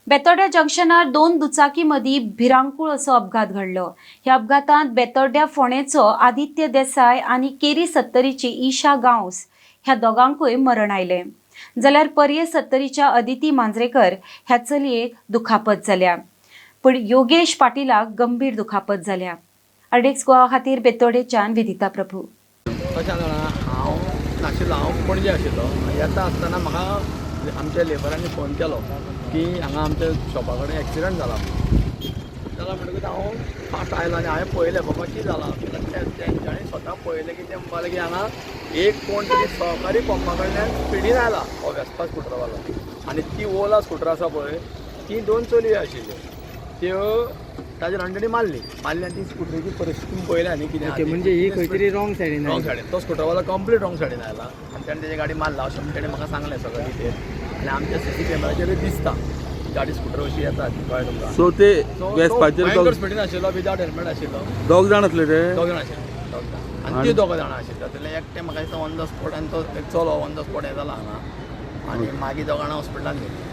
बेतोड्या जंक्शनार दोन दुचाकी मदीं भिरांकूळ असो अपघात घडलो. ह्या अपघातांत बेतोड्या फोंडेचो आदित्य देसाय आनी केरी सत्तरीची ईशा गांवस ह्या दोगांकूय मरण आयलें, जाल्यार पर्ये सत्तरीच्या अदिती मांजरेकर ह्या चलयेक दुखापत जाल्या, पूण योगेश पाटीलाक गंभीर दुखापत जाल्या. आरडीएक्स गोवा खातीर बेतोडेच्यान विदिता प्रभू. कशें जाणा, हांव नाशिल्लो, हांव पणजे आशिल्लो. येता आसतना म्हाका आमच्या लेबरांनी फोन केलो की हांगा आमच्या शॉपा कडेन एक्सिडंट जाला. जाला म्हणटकूच हांव फास्ट आयलो आनी हांवें पळयलें, बाबा कितें जालां. तेंच्यांनी स्वता पळयलें की ते म्हणपाक लागले की हांगा एक कोण तरी सहकारी पंपा कडल्यान स्पिडीन आयला हो वेस्पा स्कुटरवालो आनी ती ओला स्कुटर आसा पळय, ती दोन चलयो आशिल्ल्यो, त्यो ताजे रांडणी मारली मारली आनी ती स्कुटरीची परिस्थिती पळयल्या न्ही कितें ओके, म्हणजे ही खंय तरी रॉंग सायडीन. रॉंग सायडीन. तो स्कुटरवालो कंप्लीट रॉंग सायडीन आयला आनी ताणें तेजी गाडी मारला अशें म्हूण तेणें म्हाका सांगलें सगळें डिटेल. आनी आमच्या सीसी कॅमेराचेरूय दिसता गाडी स्कुटर अशी येता ती, कळ्ळें तुमकां? सो ते So, तो वेस्पाचेर भयंकर स्पिडीन आशिल्लो, विदाउट हेल्मेट आशिल्लो. दोग जाण आसले ते. दोग जाण आशिल्ले, दोग जाण. आनी ती दोगां जाणां आशिल्ली, तातूंतले एकटें म्हाका दिसता ऑन the spot आनी तो एक चलो ऑन the spot हें जाला हांगा आनी मागीर दोगां जाणां हॉस्पिटलान गेलीं.